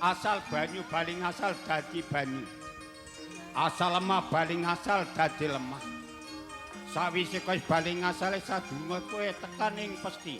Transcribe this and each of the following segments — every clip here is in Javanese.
Asal banyu bali ngasal dadi banyu. Asal lemah bali ngasal dadi lemah. Sawise kowe bali ngasale sadurunge kowe tekan ing pesti.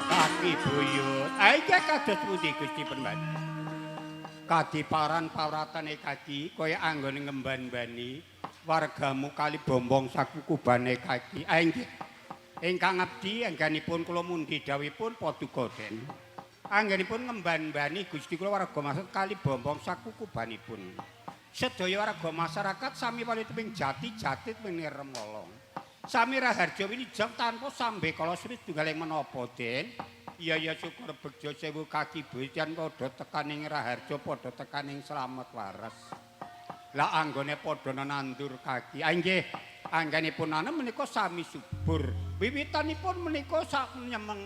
Kaki buyut. Ayo kados pundi Gusti Perman? Kadiparan pawratane kaki kaya anggone ngemban-bani wargamu kali bombong sakukubane kaki. Ayo nggih. Ingkang abdi anggenipun kula mundi dawuhipun Paduka Den. Anggenipun ngemban-bani Gusti kula warga masyarakat kali bombong sakukubanipun. Sedaya warga masyarakat sami walitiping jati-jati winirmala. Sami raharja wilujeng tanpa sambekala sri tunggaling menapa Den? Iya ya syukur begja sewu kaki buyut padha tekaning raharja padha tekaning slamet waras. Lah anggone padha nandur kaki. Ah nggih, anggenipun nanem menika sami subur. Wiwitanipun menika sak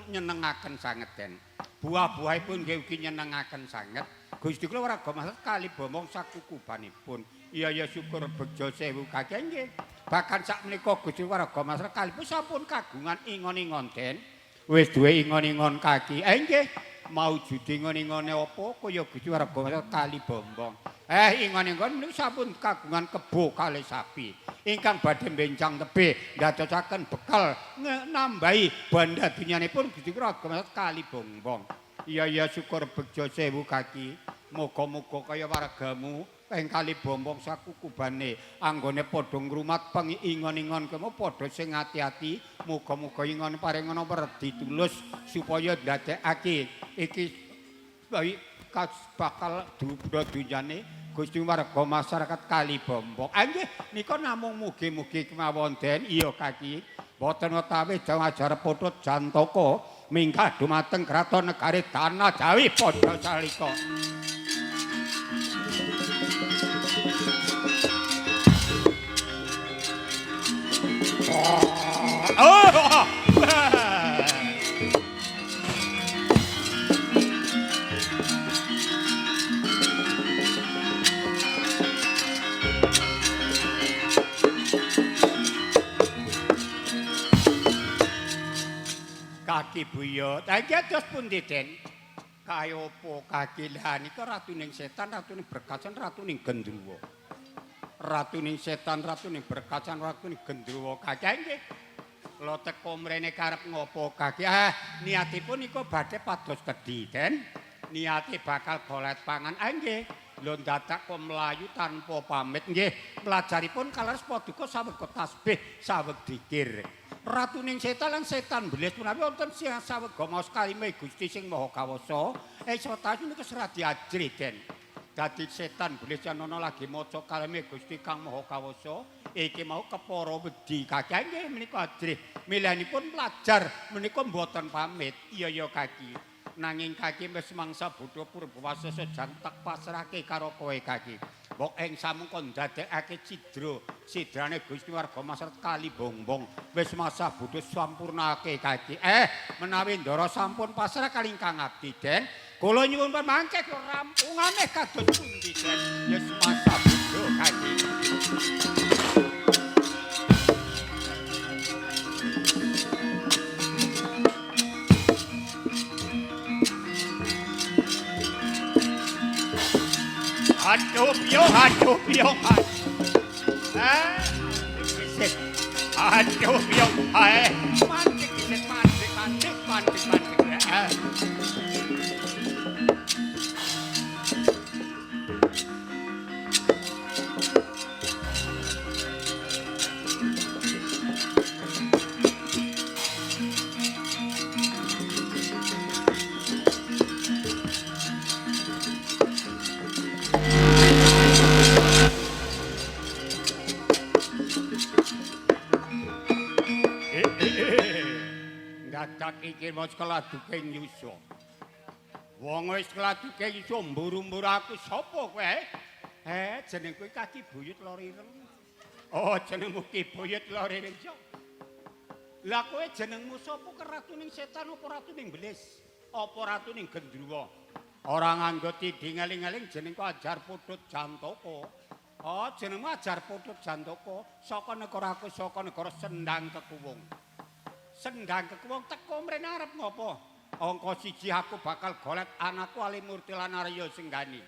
nyenengaken sanget Den. Buah-buahipun nggih ugi nyenengaken sanget. Gusti kula warga masyarakat kali bombong sakukubanipun. Iya ya syukur begja sewu kaki nggih. Bahkan sak menika Gusti warga masyarakat kalipun sampun kagungan ingon-ingon Den. Wis duwe ingon-ingon kaki. Nggih, maujude ingon-ingone apa kaya Gusti warga masyarakat kali bombong. Ingon-ingon menika sampun kagungan kebo kalih sapi. Ingkang badhe benjang tebih ndadosaken bekal nambahi banda dunyanipun Gusti warga masyarakat kali bombong. Iya ya syukur begja sewu kaki. Muga-muga kaya wargamu ing kali bombong sakukubane anggone padha ngrumat pengingon-ingon kemo padha sing ati-ati. Muga-muga ingon paring ana werdi tulus supaya ndadekake iki bakal dubra dunyane Gusti warga masyarakat kali bombong. Ah nggih nika namung mugi-mugi kemawon Den. Iya kaki. Boten wetawis ajar putut jantaka minggah dumateng kraton negari Tanah Jawi padha salika. Oh! Kaki buyut. Ha iki terus pundi, Den? Kaya apa kaki lah nika ratuning setan, ratuning berkacan, ratuning gendruwo. Ratuning setan, ratuning berkacan, ratuning gendruwo kaki nggih. Lho teko mrene karep ngopo kaki? Ah, niatipun nika badhe pados kedhi, Den. Niate bakal golet pangan. Ah nggih. Lho dadak kok mlayu tanpa pamit nggih. Pelajaripun kaleres paduka saweg tasbih, saweg dikir. Ratuning setan lan setan belis menawi wonten sing sawega maos kalime Gusti sing Maha Kawasa. Sawetawis menika seradi ajrih, Den. Dadi setan belis yen ana lagi maca kalime Gusti Kang Maha Kawasa, iki mau kepara wedi kaki nggih menika ajrih. Milanipun pelajar menika mboten pamit. Iya ya kaki. Nanging kaki wis mangsa bodho purbawasesa jan tak pasrahke karo kowe kaki. Mbok ing samengko ndadekake cidra, sidrane Gusti warga masyarakat kali bongbong wis masa bodho sampurnake kaki. Menawi ndara sampun pasrah kali ingkang abdi Den, kula nyuwun pamangke rampungane kados pundi Den? Yes masa bodho kaki. Aduh piyong. Eh, dhisit. Aduh piyong. Ae, mandek dhisit mandek mandek mandek mandek. Eh. Dadak iki wis keladuking yusa. Wong wis keladuking yusa mburu-mburu aku sapa kowe? Eh, jenengku Kaki Buyut Lor Ireng. Oh, jenengmu Ki Buyut Lor Ireng. Lah kowe jenengmu sapa ke ratuning setan apa ratuning belis? Apa ratuning gendruwa? Ora nganggo tidhi ngeling-eling jenengku Ajar Putut Jantaka. Oh, jenengmu Ajar Putut Jantaka. Saka negara aku, saka negara Sendang Kekuwung. Sendang Kekuwung teko mrene arep ngopo? Angka siji aku bakal golet anakku Alimurti lan Arya Senggani.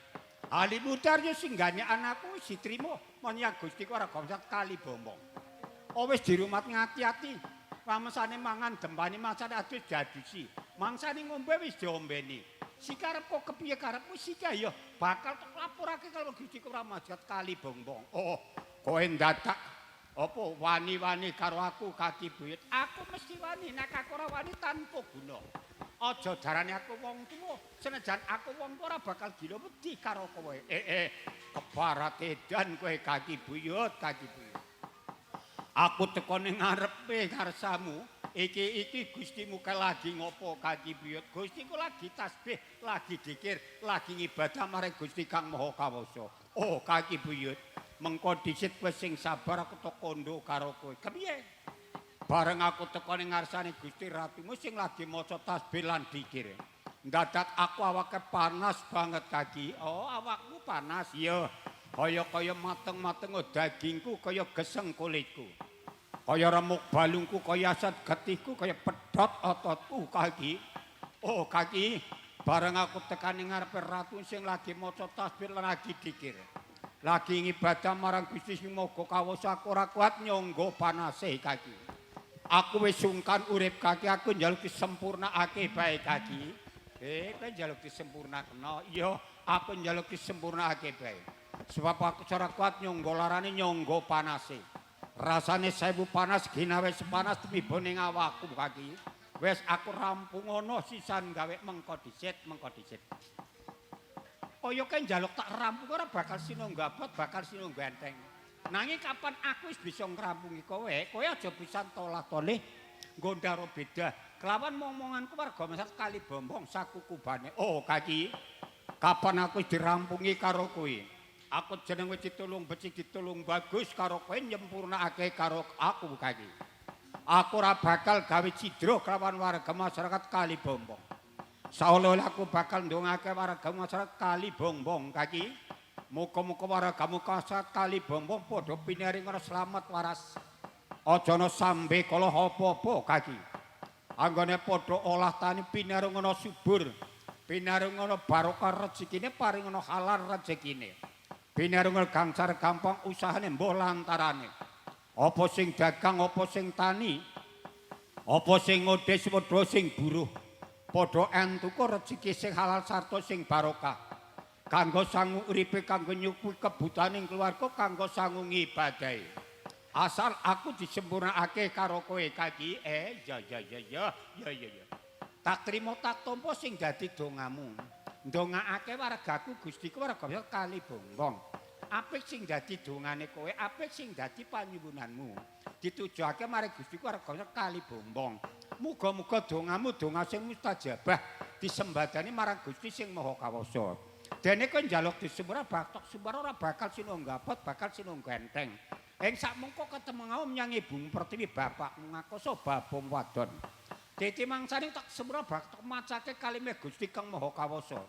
Alimurti Arya Senggani anakku wis diterima menyang Gusti ora gomsat Kali Bombong. Oh wis dirumat ngati-ati. Pamesane mangan dempani mangsane adus diadusi. Mangsane ngombe wis diombeni. Sikarep kok kepiye karepmu sika ya bakal tok laporake karo Gusti ora majat Kali Bombong. Oh, kowe ndadak apa wani-wani karo aku Kaki Buyut? Aku mesti wani, nek aku ora wani tanpa guna. Aja darane aku wong tuwa, senajan aku wong tuwa ora bakal gila wedi karo kowe. Kebarat edan kowe Kaki Buyut, Kaki Buyut. Aku teko ning ngarepe ngarsamu, iki Gustimu kae lagi ngopo Kaki Buyut? Gustiku lagi tasbih, lagi dikir, lagi ngibadah marang Gusti Kang Maha Kawasa. Oh Kaki Buyut, mengko dhisit kowe sing sabar aku tok kondo karo kowe. Kepiye? Bareng aku teko ning ngarsane Gusti Ratumu sing lagi maca tasbih lan dikir. Ndadak aku awake panas banget Kaki. Oh, awakmu panas? Iya. Kaya-kaya mateng-mateng dagingku, kaya geseng kulitku. Kaya remuk balungku, kaya asat getihku, kaya pedhot ototku Kaki. Oh, Kaki, bareng aku tekan ning ngarepe ratu sing lagi maca tasbih lan lagi dikir. Lagi ngibadah marang Gusti sing Maha Kawasa, aku ora kuat nyangga panase Kaki. Aku wis sungkan urip Kaki, aku njaluk disempurnakake bae Kaki. Kowe njaluk disempurnakno? Iya, aku njaluk disempurnakake bae. Sebab aku ora kuat nyangga larane nyangga panase. Rasane sewu panas ginawe sepanas tumiba ning awakku Kaki. Wis aku rampung ana sisan gawe mengko dhisit, mengko dhisit. Kaya kae njaluk tak rampung ora bakal sinangga abot, bakal sinangga enteng. Nanging kapan aku wis bisa ngrampungi kowe, kowe aja pisan tolah-toleh nggondaro beda. Kelawan momonganku warga masyarakat Kali Bombong sakukubane. Oh Kaki, kapan aku wis dirampungi karo kowe? Aku jeneng wis ditulung becik, ditulung bagus karo kowe nyempurnakake karo aku Kaki. Aku ora bakal gawe cidra kelawan warga masyarakat Kali Bombong. Saolah-olah aku bakal ndongake warga masyarakat Kali Bombong Kaki. Muga-muga warga masyarakat Kali Bombong padha pinaringan slamet waras. Aja ana sambe kala apa-apa Kaki. Anggone padha olah tani pinaringan subur, pinaringan barokah rezekine, paringan halal rezekine. Pinaringan gangsar gampang usahane mbuh lantarane. Apa sing dagang, apa sing tani, apa sing ngodes, padha sing buruh. Padha entuka rezeki sing halal sarta sing barokah. Kanggo sangu uripe, kanggo nyukupi kebutuhaning keluarga, kanggo sangu ngibadahi. Asal aku disempurnakake karo kowe Kaki. Ya ya ya ya ya ya ya. Tak trimo tak tampa sing dadi dongamu. Ndongaake wargaku Gustiku warga Kali Bonggong. Apik sing dadi dongane kowe, apik sing dadi panyuwunanmu. Ditujuake marang Gustiku warga Kali Bonggong. Muga-muga dongamu donga sing mustajabah disembadani marang Gusti sing Maha Kawasa. Dene kowe njaluk disempurna batok sumber ora bakal sinangga abot, bakal sinangga enteng. Ing sakmengko ketemu menyang ibumu Pertiwi bapakmu ngakoso babong wadon. Titi mangsane tak sempurna batok macake kalime Gusti Kang Maha Kawasa.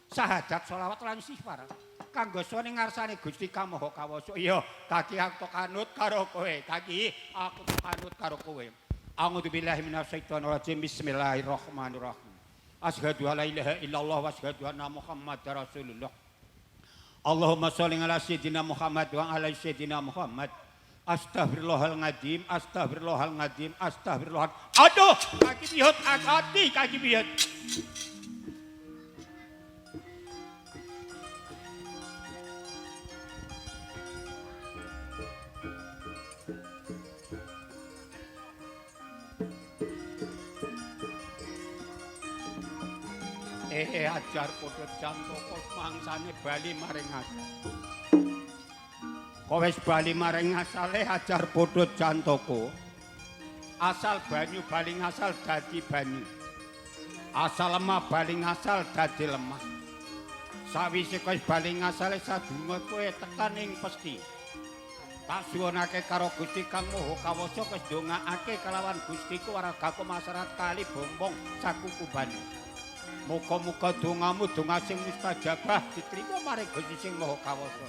Sahadat selawat lan istighfar kanggo suwane ngarsane Gusti Kang Maha Kawasa. Iya, Kaki aku tok anut karo kowe. Kaki aku tok anut karo kowe. A'udzubillahi minasyaitonirrajim. Bismillahirrahmanirrahim. Asyhadu alla ilaha illallah wa asyhadu anna Muhammadar Rasulullah. Allahumma sholli ala sayyidina Muhammad wa ala sayyidina Muhammad. Astagfirullahal ngadzim, astagfirullahal ngadzim, astagfirullah. Aduh, kaki pihut, hati kaki pihut. Ajar padha jantaka mangsane bali maring asal. Kowe wis bali maring asale ajar padha jantaka. Asal banyu bali ngasal dadi banyu. Asal lemah bali ngasal dadi lemah. Sawise kowe bali ngasale sadurunge kowe tekan ing pesti. Tak suwunake karo Gusti Kang Maha Kawasa wis ndongaake kelawan Gustiku wargaku masyarakat kali Bombong sakukubane. Muga-muga dongamu donga sing mustajabah diterima maring Gusti sing Maha Kawasa.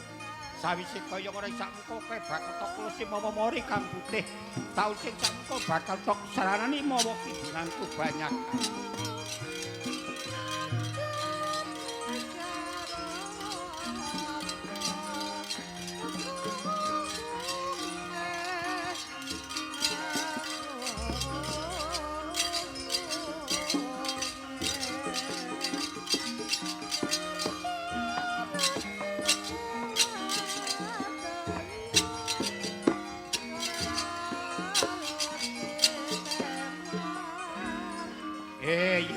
Sawise kaya ora sakmuka kowe bakal tok tulus mawa mori kang putih. Taun sing sakmuka bakal tok saranani mawa kidunganku banyak.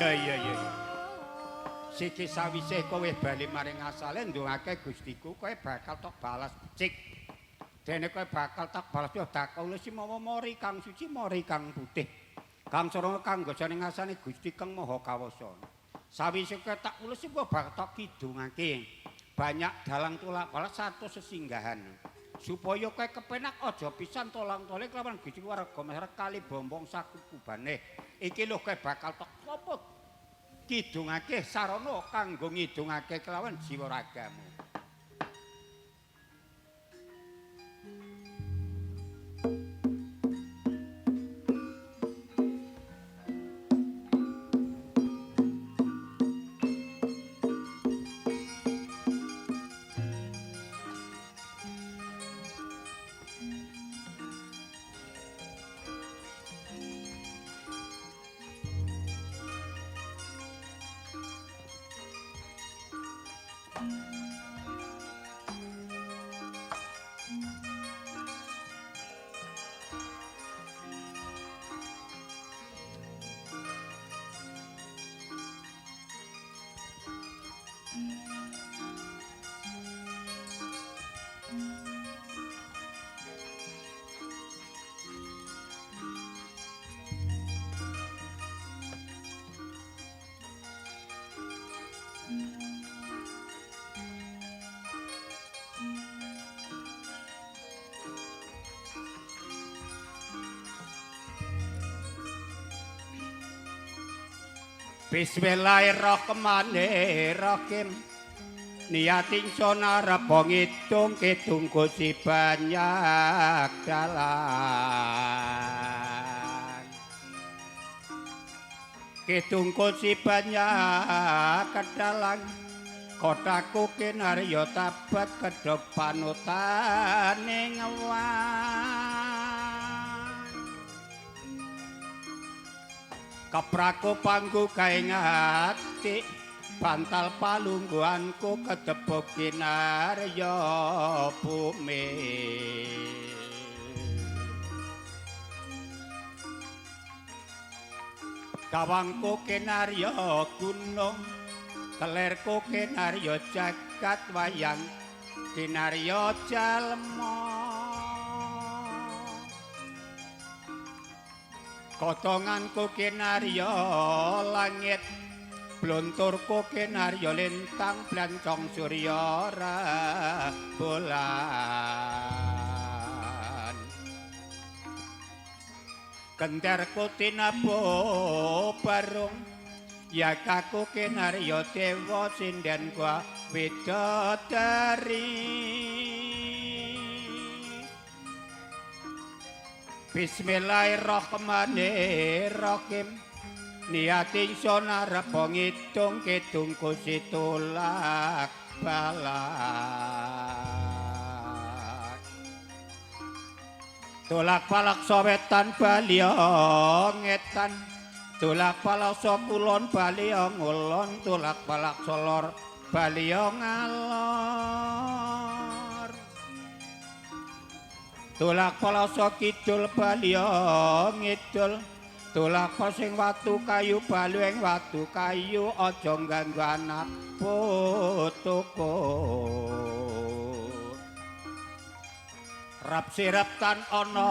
Iya. Siki sawise kowe bali maring asale ndongake Gustiku kowe bakal tok balas becik. Dene kowe bakal tak balas yo dakulesi mawa mori kang suci mori kang putih. Kang sarana kang gosane ngasane Gusti Kang Maha Kawasa. Sawise kowe tak ulesi kowe bakal tok kidungake. Banyak dalang tolak balas satu sesinggahan. Supaya kowe kepenak aja pisan tolang-toling kelawan Gusti warga masyarakat kali Bombong sakukubane. Iki lho kowe bakal tok apa kidungake sarana kanggo ngidungake kelawan jiwa ragamu. Bismillahirrahmanirrahim. Niat ingsun arep ngitung kidung Gusti banyak dalan. Kidung Gusti banyak kedalang. Kotaku kinarya tabat kedhok panutane ngewang. Kepraku pangku gawe ngati bantal palungguhanku kedebok kinarya bumi. Gawangku kinarya gunung, kelerku kinarya jagat wayang kinarya jalma. Kotonganku kinarya langit, blonturku kinarya lintang blancong surya rembulan. Genderku tinabuh barung, yakaku kinarya dewa sinden gua widodari. Bismillahirrahmanirrahim. Niat ingsun arep ngitung kidung Gusti tolak Balak. Tulak palak wetan bali ngetan, tulak palak kulon bali ngulon, tulak palak lor bali ngalor. Tulak palak kidul bali ngidul, tulak sing watu kayu bali ing watu kayu, aja ngganggu anak putuku. Rap sirap tan ana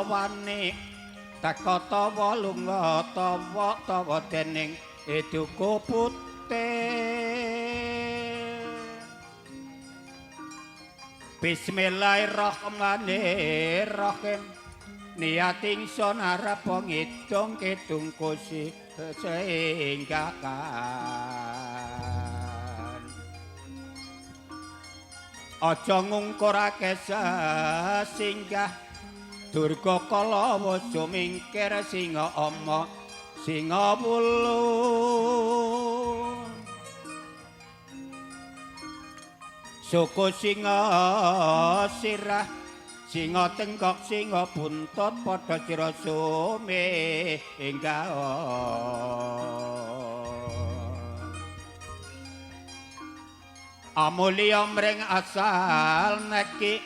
wani, teka tawa lunga tawa tawa dening eduku putih. Bismillahirrahmanirrahim. Niat ingsun arep ngidung kidung kusi sehinggakan. Aja ngungkurake sesinggah Durga kala waja mingkir singa ama singa wulu. Suku singa sirah singa tenggok singa buntut padha sira suminggaha. Amulya mring asal neki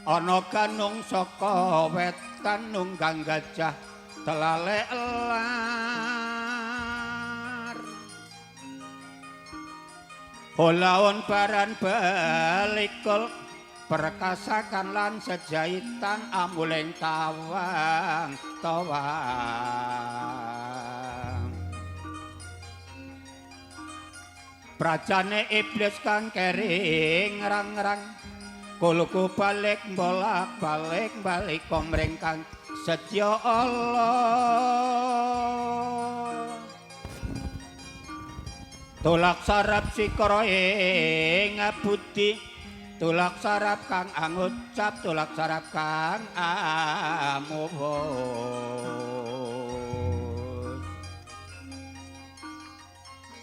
ana ganung saka wetan nunggang gajah telale elar. Holaon baran balikul perkasakan lan sejahitan amuleng tawang tawang. Prajane iblis kang keri ngrang-ngrang kulku balik bolak balik balik komring kang setya Allah. Tulak sarap sikara ing budi, tulak sarap kang angucap, tulak sarap kang amuwut.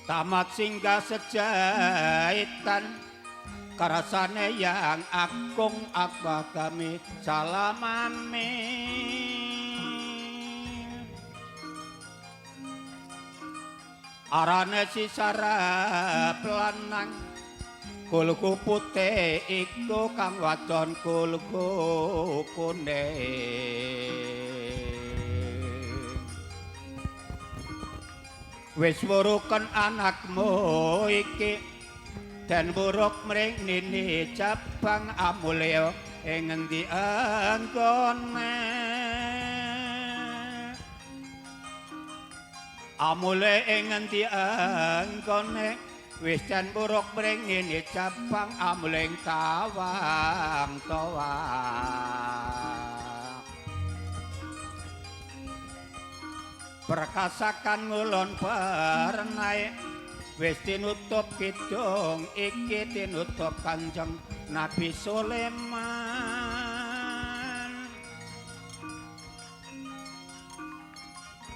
Tamat singgah sejahitan karasane yang agung akbagami salam amin. Arane si sarap lanang kulku putih iku kang wadon kulku kuning. Wis wuruken anakmu iki den wuruk mring nini cabang amulya ing ngendi anggone. Amule ing ngendi anggone wis den wuruk mring nini cabang amule ing tawang tawang. Perkasakan ngulon pernae wis tinutup kidung iki tinutup Kanjeng Nabi Sulaiman.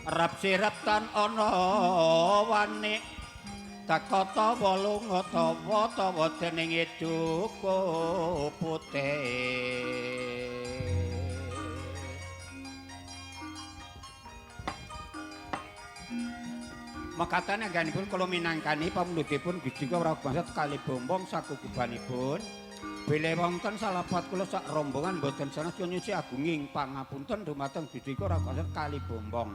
Rap sirap tan ana wani teka tawa lunga tawa tawa dening duku putih. Mekaten anggenipun kula minangkani pamundhutipun Gusti Prabu Bangsat Kali Bombong sakukubanipun. Bilih wonten salapat kula sak rombongan boten sanes nyuci agunging pangapunten dumateng Gusti Prabu Bangsat Kali Bombong.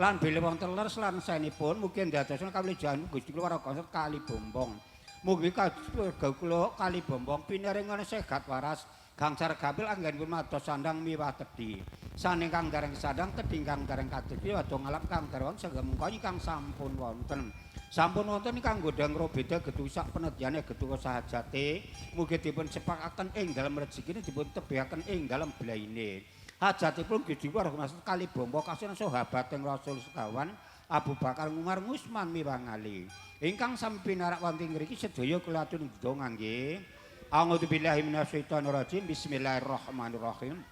Lan bilih wonten leres lan saenipun mugi ndadosaken kawlijan Gusti Prabu Bangsat Kali Bombong. Mugi kados kula Kali Bombong pinaringan sehat waras gangsar gampil anggenipun mados sandang miwah tedhi. Saning kang dereng sandang tedhi kang dereng kadhi wadong ngalap kang dereng saged mungkoni kang sampun wonten. Sampun wonten kang godhang robeda getu sak penedyane getu sahajate mugi dipun sepakaken ing dalem rezekine dipun tebihaken ing dalem blaine. Hajatipun Gusti Mas Kali Bombo kasihan sahabating Rasul sekawan Abu Bakar Umar Usman miwah Ali. Ingkang sami pinarak wonten ngriki sedaya kula aturi ndonga nggih. A'udzubillahi minasyaitonirrajim. Bismillahirrahmanirrahim.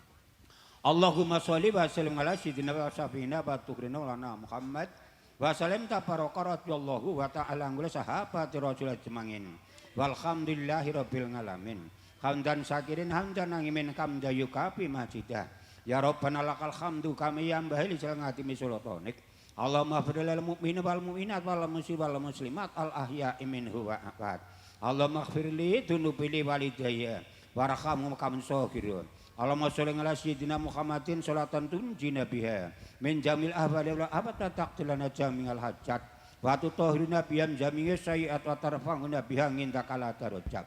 Allahumma sholli wa sallim ala sayyidina wa safina wa tuhrina lana Muhammad wa sallim tabaraka radhiyallahu wa ta'ala angul sahabat Rasul ajmangin. Walhamdulillahi rabbil alamin. Hamdan syakirin hamdan angimin kamda yukafi majidah. Ya Rabbana lakal hamdu kami yang bahili jalangati misulatonik. Allahumma ighfir lil mu'minin wal mu'minat wal muslimin wal muslimat al ahya'i minhu wa amwat. Allahumma ighfir li dzunubi li walidayya warhamhum kama saghirun. Allahumma sholli ala sayyidina Muhammadin sholatan tunjina biha min jamil ahwali wal abad taqtilana jamil hajat wa tutahhiruna biham jami'is sayyi'at wa tarfa'una biha indaka darajat.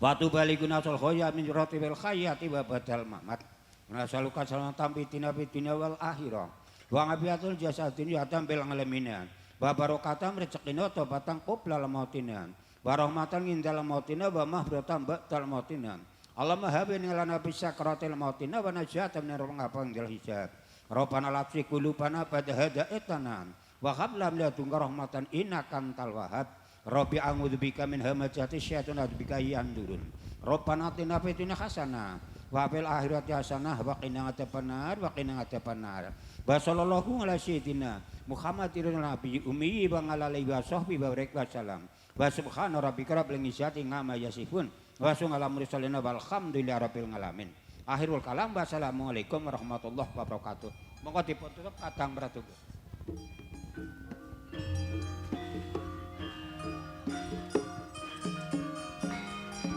Wa tubaliguna sul khayya min ratibil khayyati wa badal mamat. Nasaluka salamatan fitina fitina wal akhirah. Wa ngabiatul jasadin ya tampil ngalemina. Wa barokatan rezekina tobatan qoblal mautina. Wa rahmatan indal mautina wa mahbratan ba'dal mautina. Allahumma habin lana bi sakratil mautina wa najatan min ngapang hisab. Rabbana la tuzigh qulubana ba'da hadaitana wa hab lana min ladunka rahmatan innaka antal wahhab. Rabbi a'udzubika min hamazati syaithan wa a'udzubika yandurun. Rabbana atina fid dunya hasanah wa fil akhirati hasanah wa qina adzabannar wa qina adzabannar. Wa sallallahu ala sayyidina Muhammadin nabi ummi wa ala alihi wa sahbihi wa barik wa salam. Wa subhana rabbika rabbil izzati amma yasifun wa salamun mursalin walhamdulillahi rabbil alamin. Akhirul kalam wassalamualaikum warahmatullahi wabarakatuh. Monggo dipun tutup kadang praduga.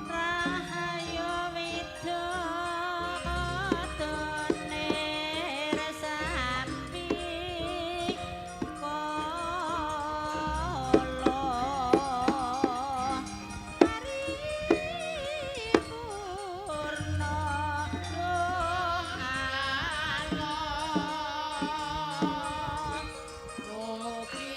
Rahayu widodone resambi kala paripurna roh Allah. Mugi-mugi